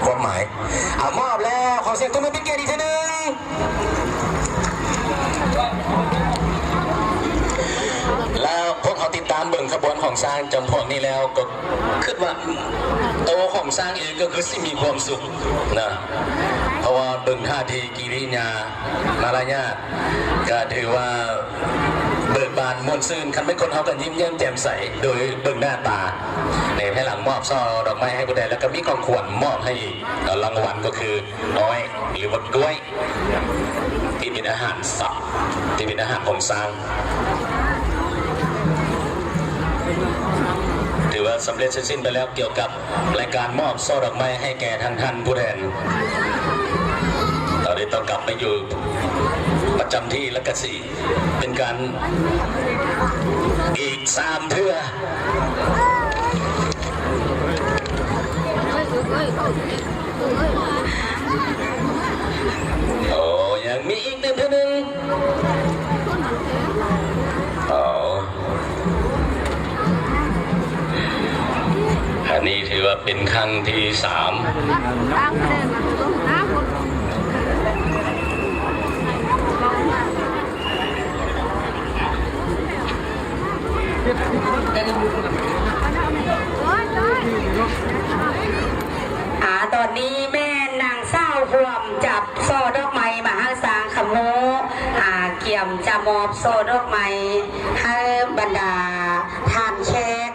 ຄວາມໝາຍ. ເອົາ ມອບແລ້ວ ຂໍສຽງຕົບມືເປັນກຽດອີກເທື່ອໜຶ່ງ. ແລ້ວພວກເຮົາຕິດຕາມເບິ່ງຂະບວນຂອງຊ້າງຈຳພວກນີ້ແລ້ວ ກໍຄິດວ່າໂຕຂອງຊ້າງເອງກໍຄືຊິມີຄວາມສຸກນະ ເພາະວ່າເບິ່ງທ່າທີ ກິລິຍາ ມາລະຍາດ ກໍຖືວ່າເບີກບານມ່ວນຊື່ນ. ຄັນແມ່ນຄົນເຮົາກໍຍິ້ມແຍ້ມແຈ່ມໃສໂດຍເບິ່ງໜ້າຕາ. ໃນພາຍຫຼັງມອບຊ່ອດອກໄມ້ໃຫ້ຜູ້ແທນ ແລ້ວກໍມີຂອງຂວັນມອບໃຫ້ອີກ. ລາງວັນກໍຄືອ້ອຍ ຫຼືວ່າກ້ວຍ ທີ່ເປັນອາຫານສັດ ທີ່ເປັນອາຫານຂອງຊ້າງ. ຖືວ່າສຳເລັດເສັດສິ້ນໄປແລ້ວກ່ຽວກັບ ລາຍການມອບຊ່ອດອກໄມ້ໃຫ້ແກ່ທາງທ່ານຜູ້ແທນ. ຕອນນີ້ຕ້ອງກັບໄປຢູ່ປະຈຳທີ່ ແລ້ວກະຊິເປັນການອີກສາມເທື່ອ. ໂອ້ ຍັງມີອີກໜຶ່ງເທື່ອໜຶ່ງ. ໂອ້ ອັນນີ້ຖືວ່າເປັນຄັ້ງທີສາມ. ອາ ຕອນນີ້ແມ່ນນາງສາວພວມຈັບຊ່ອດອກໄມ້ມາໃຫ້ຊ້າງຄຳໂມ ອາ ກຽມຈະມອບຊ່ອດອກໄມ້ໃຫ້ບັນດາທ່ານແຂກ.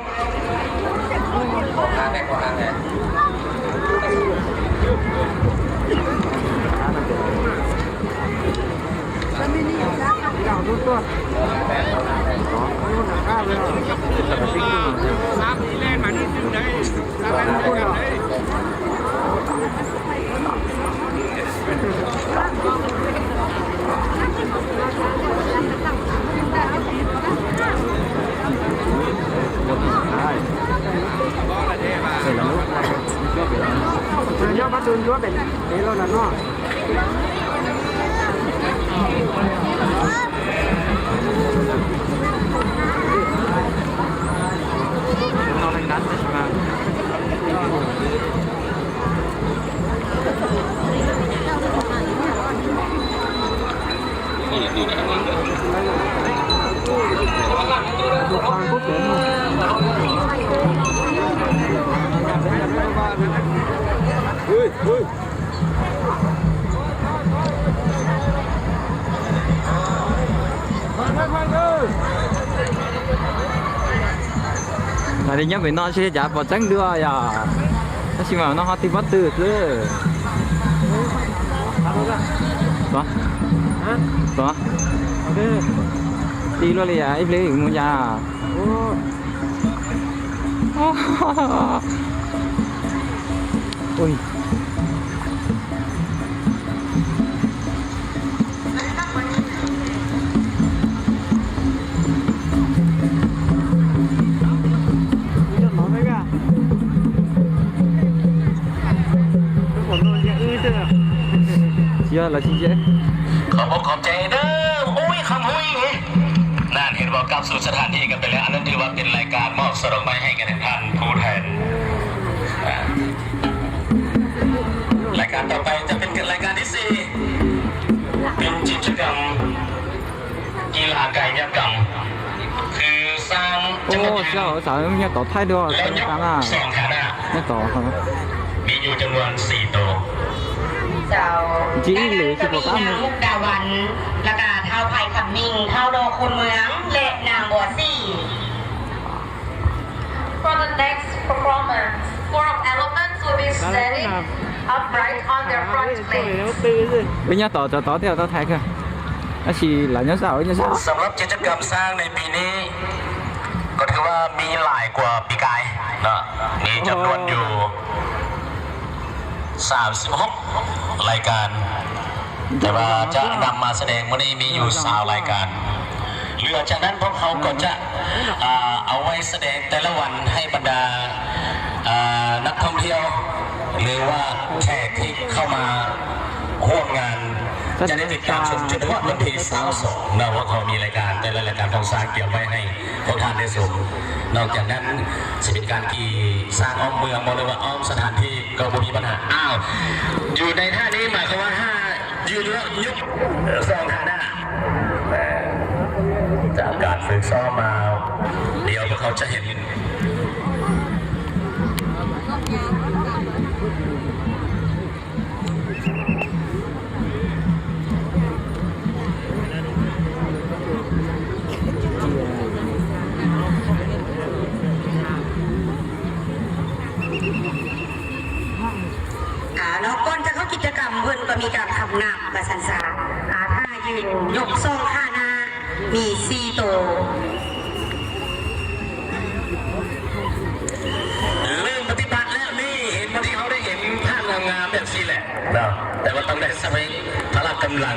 Mari nyampe no sih ja poceng dua ya. Kasi mau no hati batu tu. Wah. Hah? Wah. Oke. Di luar ya, iblis munya. Oh. Ui. ເຊື່ອລະຊິເຈັບ. ຂອບອົກຂອບໃຈເດີ. ໂອ້ຍ ຄຳຫຸຍ. ນັ້ນ ເຫັນບໍ່ ກັບສູ່ສະຖານທີ່ກັນໄປແລ້ວ. ອັນນັ້ນຖືວ່າເປັນລາຍການມອບຊ່ອດອກໄມ້ໃຫ້ແກ່ທາງທ່ານຜູ້ແທນ. ອ່າ ລາຍການຕໍ່ໄປຈະເປັນລາຍການທີສີ່ ເປັນກິດຈະກຳ ກິລາກາຍະກຳ ຄືສ້າງຈັກກະຍານ ໂອ້ ເຈົ້າສາວຍັງຕໍ່ທ້າຍດ້ວຍ ແລະ ຍົກສອງຖານະ ຍັງຕໍ່ ມີຢູ່ຈຳນວນສີ່ໂຕ. ເຈົ້າ ຈີ່ອີ່ຫຼີ ນາງ ຊິບໍ່ຕາມ ນາງມຸກດາວັນ ແລ້ວກະທ້າວໄພຄຳມິງ ທ້າວດອກຄູນເມືອງ ແລະ ນາງບົວສີ. For the next performance, four of elephants will be standing upright on their front legs. ເປັນຫຍັງຕໍ່ ຕໍ່ ຕໍ່ແຖວ ຕໍ່ແຖວຄື ອາຊີ ຫຼາຍຍາມເຊົ້າ ຍາມເຊົ້າ. ສຳລັບກິດຈະກຳຊ້າງໃນປີນີ້ ກໍຖືວ່າມີຫຼາຍກວ່າປີກາຍເນາະ ມີຈຳນວນຢູ່ ສາມສິບຫົກ ລາຍການ ແຕ່ວ່າຈະນຳມາສະແດງມື້ນີ້ມີຢູ່ຊາວລາຍການ. ເຫຼືອຈາກນັ້ນພວກເຮົາກໍຈະ ອ່າ ເອົາໄວ້ສະແດງແຕ່ລະວັນໃຫ້ບັນດາ ອ່າ ນັກທ່ອງທ່ຽວ ຫຼືວ່າແຂກທີ່ເຂົ້າມາຮ່ວມງານ ຈະໄດ້ຕິດຕາມຊົມຈົນຮອດວັນທີຊາວສອງເນາະ ພວກເຮົາມີລາຍການ ແຕ່ລະລາຍການຂອງຊ້າງກຽມໄວ້ໃຫ້ພວກທ່ານໄດ້ຊົມ. ນອກຈາກນັ້ນຊິເປັນການຂີ່ຊ້າງອ້ອມເມືອງບໍ່ ຫຼືວ່າອ້ອມສະຖານທີ່ກໍບໍ່ມີບັນຫາ. ອ້າວ ຢູ່ໃນທ່ານີ້ໝາຍຄວາມວ່າຖ້າຢືນແລ້ວຍົກສອງຂາໜ້າ ຈາກການຝຶກຊ້ອມມາ ດຽວພວກເຂົາຈະເຫັນ. ອ່າ ເນາະ ກ່ອນຈະເຂົ້າກິດຈະກຳ ເພິ່ນກໍມີການທຳໜັກວ່າຊັ້ນຊະ. ອ່າ ທ່າຢືນຍົກສອງຂາໜ້າ ມີສີ່ໂຕ. ເລີ່ມປະຕິບັດແລ້ວນີ້ ເຫັນບໍ່ ທີ່ເຮົາໄດ້ເຫັນພາບງາມໆແບບຊີ້ແຫຼະເນາະ ແຕ່ວ່າຕ້ອງໄດ້ສະເປັກພະລະກຳລັງ.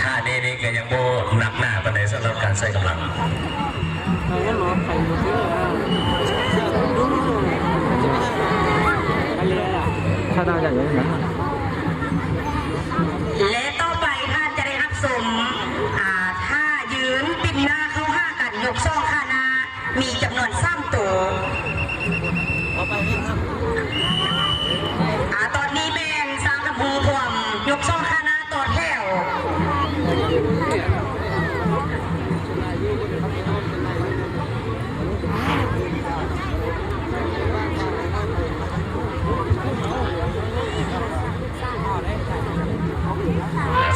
ທ່ານີ້ນີ້ກໍຍັງບໍ່ໜັກໜາປານໃດສຳລັບການໃຊ້ກຳລັງ. ແລະ ຕໍ່ໄປທ່ານຈະໄດ້ຮັບຊົມ ອ່າ ທ່າຢືນປິ່ນໜ້າເຂົ້າຫາກັນ ຍົກສອງຂາໜ້າ ມີຈຳນວນສາມໂຕ. ອ່າ ຕອນນີ້ແມ່ນຊ້າງທຳຮູພວມຍົກສອງຂາໜ້າຕໍ່ແຖວ.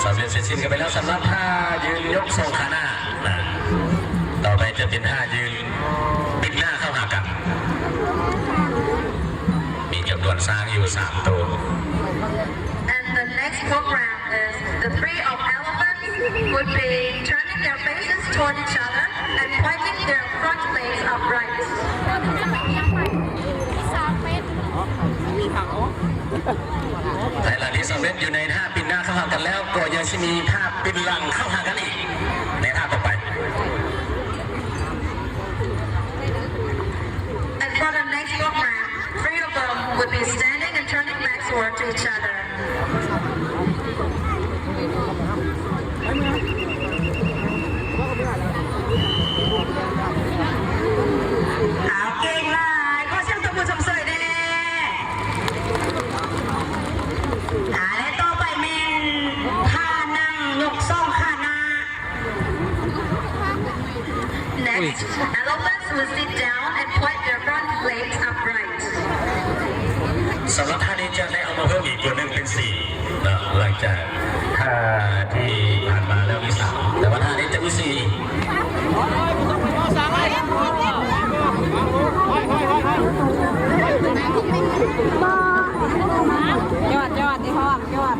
ສຳເລັດເສັດສິ້ນກັນໄປແລ້ວ ສຳລັບທ່າຢືນຍົກສອງຂາໜ້ານະ. ຕໍ່ໄປຈະເປັນທ່າຢືນປິ່ນໜ້າເຂົ້າຫາກັນ ມີຈຳນວນຊ້າງຢູ່ສາມໂຕ. And the next program is the trio of elephants would be turning their faces toward each other and pointing their front legs upright. ໃນລະທີ່ສຳເລັດຢູ່ໃນທ່າປິ່ນໜ້າເຂົ້າຫາກັນແລ້ວ ກໍຍັງຊິມີທ່າປິ່ນຫຼັງເຂົ້າຫາກັນອີກ ໃນທ່າຕໍ່ໄປ. And for the next program, three of them would be standing and turning backs toward each other. ອ້າວ ເກັ່ງຫຼາຍ ຂໍສຽງຕົບມືຊົມເຊີຍແດ່. ອ່າ ແລະ ຕໍ່ໄປແມ່ນທ່ານັ່ງຍົກສອງຂາໜ້າ. Next, elephants will sit down and point their front legs upright. ສຳລັບທ່ານີ້ຈະໄດ້ເອົາມາເພີ່ມອີກຕົວໜຶ່ງເປັນສີ່ເນາະ ຫຼັງຈາກທ່າທີ່ຜ່ານມາແລ້ວມີສາມ ແຕ່ວ່າທ່ານີ້ຈະມີສີ່. ຍອດ ຍອດ ນີ້ພ້ອມ ຍອດ.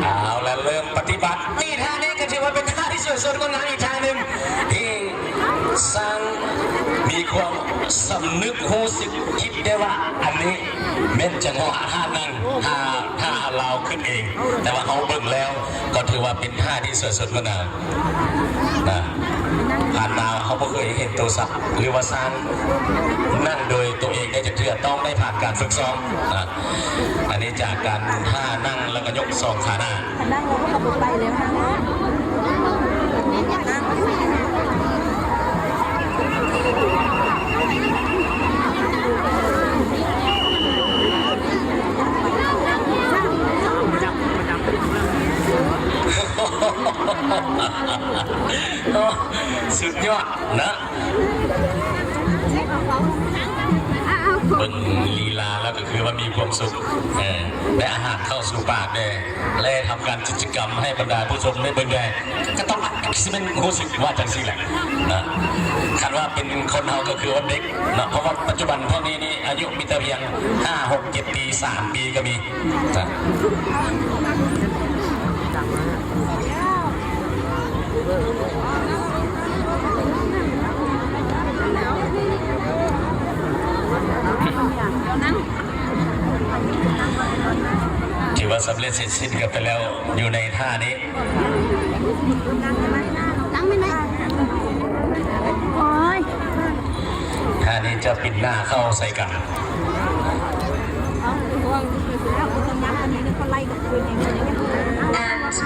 ເອົາລະ ເລີ່ມປະຕິບັດ. ນີ້ ທ່ານີ້ກໍຖືວ່າເປັນທ່າທີ່ສວຍສົດງົດງາມອີກທ່າໜຶ່ງ ທີ່ຊ່າງມີຄວາມສຳນຶກຮູ້ສຶກຄິດໄດ້ວ່າ ອັນນີ້ແມ່ນຈັງຫວະທ່ານັ່ງ ຖ້າ ຖ້າລາວຂຶ້ນເອງ. ແຕ່ວ່າເຮົາເບິ່ງແລ້ວກໍຖືວ່າເປັນທ່າທີ່ສວຍສົດງົດງາມນະ. ຜ່ານມາເຮົາບໍ່ເຄີຍເຫັນໂຕສັດ ຫຼືວ່າຊ້າງນັ່ງໂດຍຕົວເອງໄດ້ຈັກເທື່ອ ຕ້ອງໄດ້ຜ່ານການຝຶກຊ້ອມນະ. ອັນນີ້ຈາກການທ່ານັ່ງແລ້ວກໍຍົກສອງຂາໜ້າ. ນັ່ງແລ້ວກໍບໍ່ໄປແລ້ວນະ. ສຸດຍອດນະ. ເບິ່ງລີລາແລ້ວກໍຄືວ່າມີຄວາມສຸກ ເອີ ໄດ້ອາຫານເຂົ້າສູ່ປາກແດ່ ແລະ ທຳການກິດຈະກຳໃຫ້ບັນດາຜູ້ຊົມໄດ້ເບິ່ງແດ່ ກໍຕ້ອງຊິແມ່ນຮູ້ສຶກວ່າຈັ່ງຊີ້ແຫຼະນະ. ຄັນວ່າເປັນຄົນເຮົາກໍຄືວ່າເດັກເນາະ ເພາະວ່າປັດຈຸບັນພວກນີ້ນີ້ອາຍຸມີແຕ່ພຽງຫ້າ ຫົກ ເຈັດປີ ສາມປີກໍມີນະ. ເສັດສິ້ນກັນໄປແລ້ວ ຢູ່ໃນທ່ານີ້ ຫຼັງແມ່ນໄໝ? ໂອ້ຍ ທ່ານີ້ຈະປິ່ນໜ້າເຂົ້າໃສ່ກັນ.